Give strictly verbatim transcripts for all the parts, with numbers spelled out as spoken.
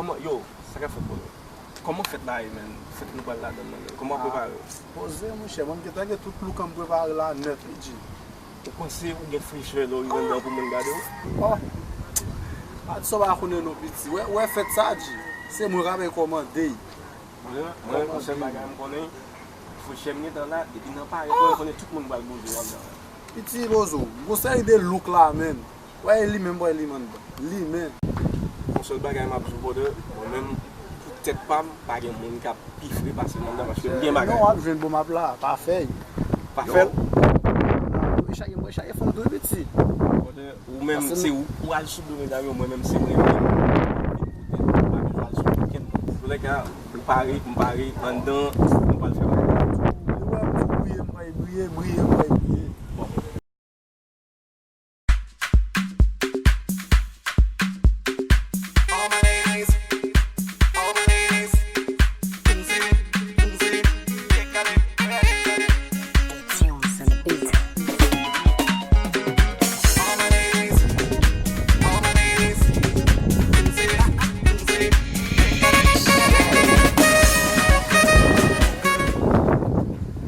Kòman, yo, sa k ap fèt, bro? Kòman fèt la ye, menn? Fèt nou pral ladan l nan, menn. Kòman w prepare w? Poze, monchè. Mwen, m gentan gen tout look an m prepare la nèt, wi, G. Ou panse ou gen frechè lè w rive anndan pou moun gade w? Oh! Pa di sa w pa konnen non, piti. Wè, wè fèt sa, G. Se mwen k ap kòmande. Mwen, mwen, yon sèl bagay m konnen, frechè m gentan la, depi nan parèt mwen, m konnen tout moun pral bouje anndan. Piti Bozo, m gon seri de look la, menn. Wè, e li menm, wè, li menm. Li menm. Yon sèl bagay m ap di w, brother, mwen menm, pou tèt pa m, pa gen moun k ap pi fre pase m anndan, paske m gen bagay. Non, w ap jwenn bon m ap la, pa fè y. Pa fè l? Mwen chaje, mwen chaje fanm tou, piti. Brother, ou menm, se ou, ou al sou do medam yo, mwen menm, se mwen menm. Poutèt ou pa bezwen al sou okenn moun. Antoulèka, ou pare, m pare, anndan, nou pral fè bagay. Ou wè, m di w, briye, m pral briye, briye, m pral briye. Bon.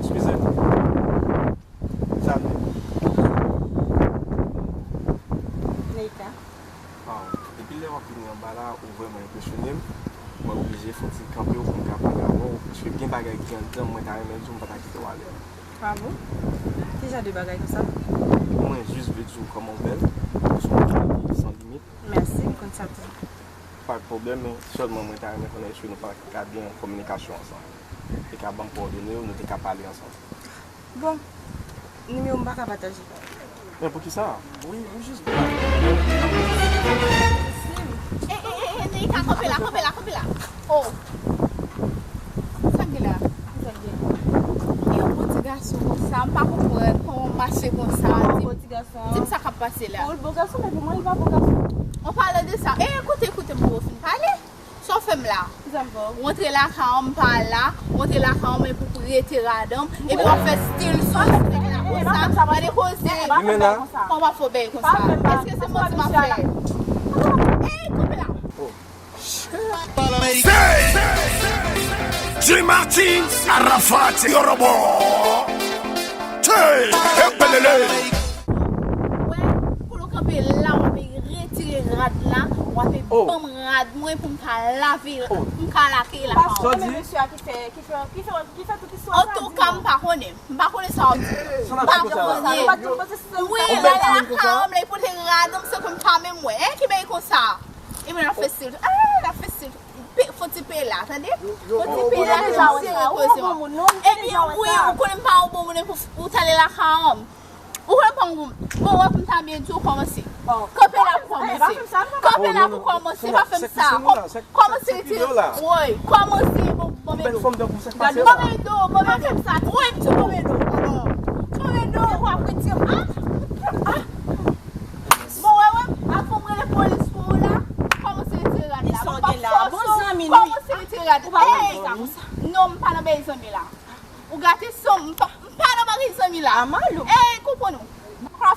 Eskize. Sa nou? Neita. Wow. Depi lè w ap vini anba la, ou vrèman enpresyone m. Mwen oblije fè yon ti kanpe w pou m ka pale avè w, paske gen bagay ki anndan m, mwen ta renmen di w, m pa ta kite w ale. Ah bon? Ki jan de bagay konsa? Mwen jis vle di w kòman w bèl, ou se yon fanm ki san limit. Mèsi, m konn sa tou. Pa de pwoblèm, men sèlman mwen ta renmen konnen èske nou pa ka gen yon kominikasyon ansanm. Ou te ka ban m kowòdone w, nou te ka pale ansanm. Bon, nimewo m pa ka pataje. Men poukisa? Wi, nou jis blague. E, e, e, e, Neita, kanpe la, kanpe la, kanpe la. Oh. Sa k gen la? Ki sa k gen? Yon bon ti gason konsa, m pa konprann kòman w mache konsa. Di m, di m sa k ap pase la. Bon, l bon gason, men pou mwen, li pa bon gason. An palan de sa, e, koute, koute m pou w fin pale. Sa w fè m la? Ki sa m fè w? W antre lakay an, m pa la, w antre lakay an, men pou w rete ladan m, epi w ap fè stil sou w, stil la konsa, gade koze. Kòman w ap fè w bèy konsa? Èske se manti m ap fè? Ey, kanpe la! Jim Martin, Arafat, Yorobo. Hey, epelele. Wè, kote w kanpe la, w ap retire rad la, w ap ban m rad mwen pou m ka lave, pou m ka lake lakay an. Sa w di? Mesye a ki fè, ki fè, ki fè, ki fè tout istwa sa. Antouka, m pa konnen. M pa konnen sa w ap di. M pa konnen. Wi, l ale lakay an, l pote rad, m santi m pa menm wè. Hein, ki bagay konsa? Epi l ap fè stil. Ah, l ap fè stil. Pe-, fon ti peye la, tande? Fon ti peye la, ki jan w sere koze w. Epi, wi, ou konnen m pa yon bon moun, epi w, ou t ale lakay an. Ou konnen m pa yon bon moun. Bon, wè pou m ta byen di w kòmanse. Kanpe la pou kòmanse. Kanpe la pou kòmanse, pa fè m sa. Kòmanse retire. Woy, kòmanse, bon, bon, men do. Bon, men do, bon, men do. Woy, m di bon, men do. Bon, men do. Bon, wè, wè, avan m rele polis pou ou la, kòmanse retire rad la. Bon, pa fòse w, kòmanse retire rad la. Ey! Non, m pa nan bèy zanmi la. Ou gate san m, m pa, m pa nan bagay zanmi la. Ey, konprann ou.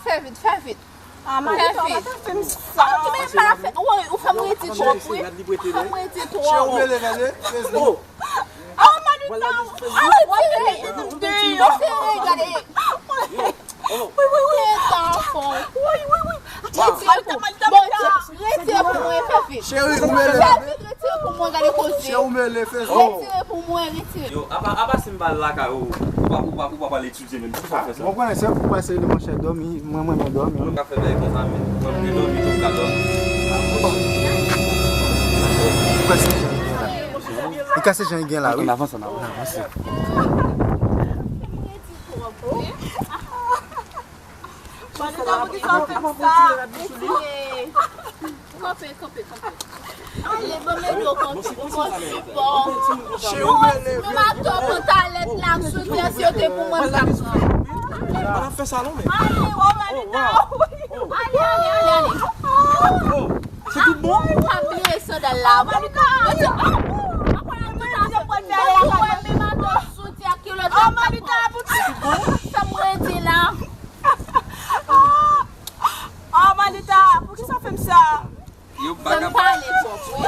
Fè vit, fè vit. Fè vit. Ou pa fè, ou fè m redi twòp, wi. Ou fè m redi twòp. Oh, Malita, retire, retire, gade. Wi, wi, wi. Retire pou mwen, fè vit. Cheri, ou mele. Fè vit, retire pou mwen, gade koze. Cheri, ou mele, fè vit. Retire pou mwen, retire. Yo, apa, apa si m pa al lakay ou, ou pa, ou pa, ou pa pale. Bon, konnen se pou pase li, monchè, dòmi, mwen, mwen, mwen dòmi. Nou ka fè bagay konsa, men. Mwen, mwen dòmi, nou ka dòmi. Ou ka se jan gen la. Ou ka se jan gen la, wi. Ann avanse, ann avanse. Kanpe, kanpe, kanpe. Ale, ban m ede w kanpe. Bon, si w pa t pran talèt la, sou tè, si yo te pou mwen, m t ap pran. An ap fè sa non, men. Ale, o Malita. Ale, ale, ale, ale. Se tout bon? Pa bliye sandal la. Malita. Mwen menm atò sou tè ak kilòt la. Sa mwen di la. Oh, Malita, poukisa w fè m sa? Yo, bagay. Fè m pale twòp, wi.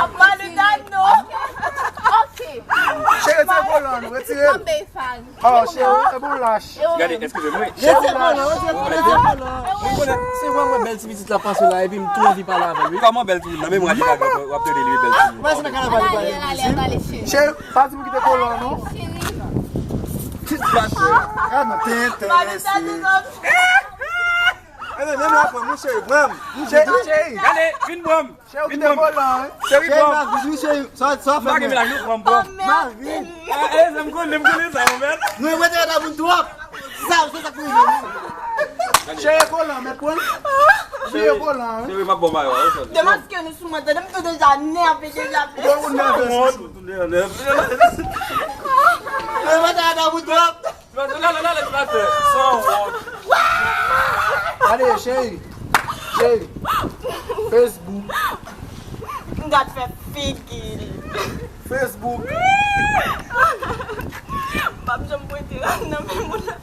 Manu, dan nou. Ok. Cheri, retire kolan nou, retire. Kanpe, Ifan. Oh, cheri, e bon lach. Gade, eskize m, wi. Retire kolan, retire kolan, retire kolan. Mwen konnen, se vre mwen bèl ti pitit la pase la, epi m tou anvi pale avè l, wi. Kòman bèl ti pitit la, menm w ap tande li bèl ti pitit. Mwen se nan kanaval li pale. Cheri, pa di m kite kolan, non. Ti pase. Ah, non, te enterese. Gade, menm la pran, mon cheri, pran m. Cheri, cheri. Gade, vin pran m. Cheri, ou kite kolan, wi. Cheri, pran m. Cheri, sa, sa fè mwen. M pa gen menaj, non, pran m, pran m. Mavi. Ah, eh, sa m konnen, m konnen sa, mon bèl. Nou, mwen te rete moun twòp. Sa, se sa k rive, non. Cheri, kolan, mèt pran. Cheri, kolan, wi. Cheri, m ap bon mayo, wi. Demaske nou sou mwen, tande m tou deja nève, deja. Ou nève, chouchou. Mwen te rete moun twòp. Ti pastè, la, la, la, la, ti pastè. San wont. Gade, cheri. Cheri. Facebook. M gad fè figi l. Facebook. M p ap janm prete rad nan men moun nan.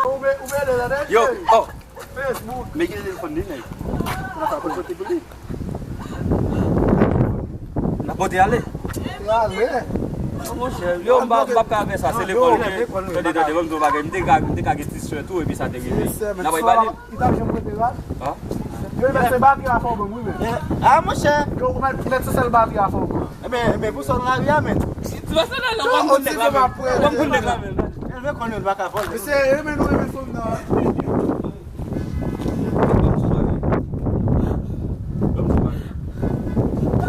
Ou be-, ou bele la, nèg. Yo, oh. Facebook. Men gen telefòn li, nèg. Ou pa pote pou li. N ap pote ale. Ale. Oh, monchè, yo, m pa, m p ap ka fè sa, se lekòl, ok? Tande, tande, ban m di w bagay, m te ka, m te ka gen t-shirt tou, epi sa te rive. N ap bay li. Li t ap janm prete rad. Ha? Yo, men se batri a fè w bon, wi, men. Ah, monchè. Yo, ou mèt, mèt se sèl batri a fè w bon. Ebyen, ebyen, pou sa w nan lari a, men. Ti pastè, non, w ap konn nèg la, men. W ap konn nèg la, men. Elve konn yo, l pa ka vòlè. Mesye, renmen nou renmen fanm nan, wi.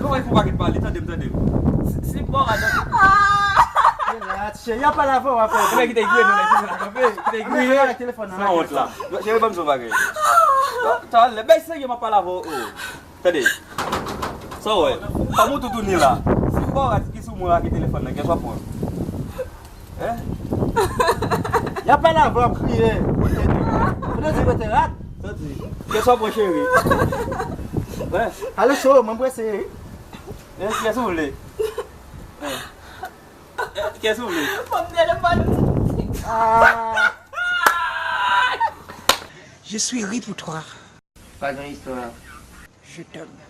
Kòman l fè w pa gen pale, tande m, tande m. Si, si, bon, adan. Cheri, y ap pale avè w, apre. Ou wè ki te griye, non, ki te griye, ki te griye. San wont la. Cheri, ban m di w bagay. Talè, bay serye, m ap pale avè w. Oh. Tande. Sa w wè? Fanm ou toutouni la. Si m ba w rad ki sou mwen ak telefòn nan, kiyès w ap pran? Hein? Y ap pale avè w, ap kriye. Ou te di, ou te di mete rad. Sa di? Kiyès w ap pran, cheri? Hein? Ale cho, mwen prese. Hein, kiyès ou vle? Hein? Eh, kiyès ou vle? Ban m telefòn. Ah. Je suis ri pour toi. Pa gen istwa. Je t'aime.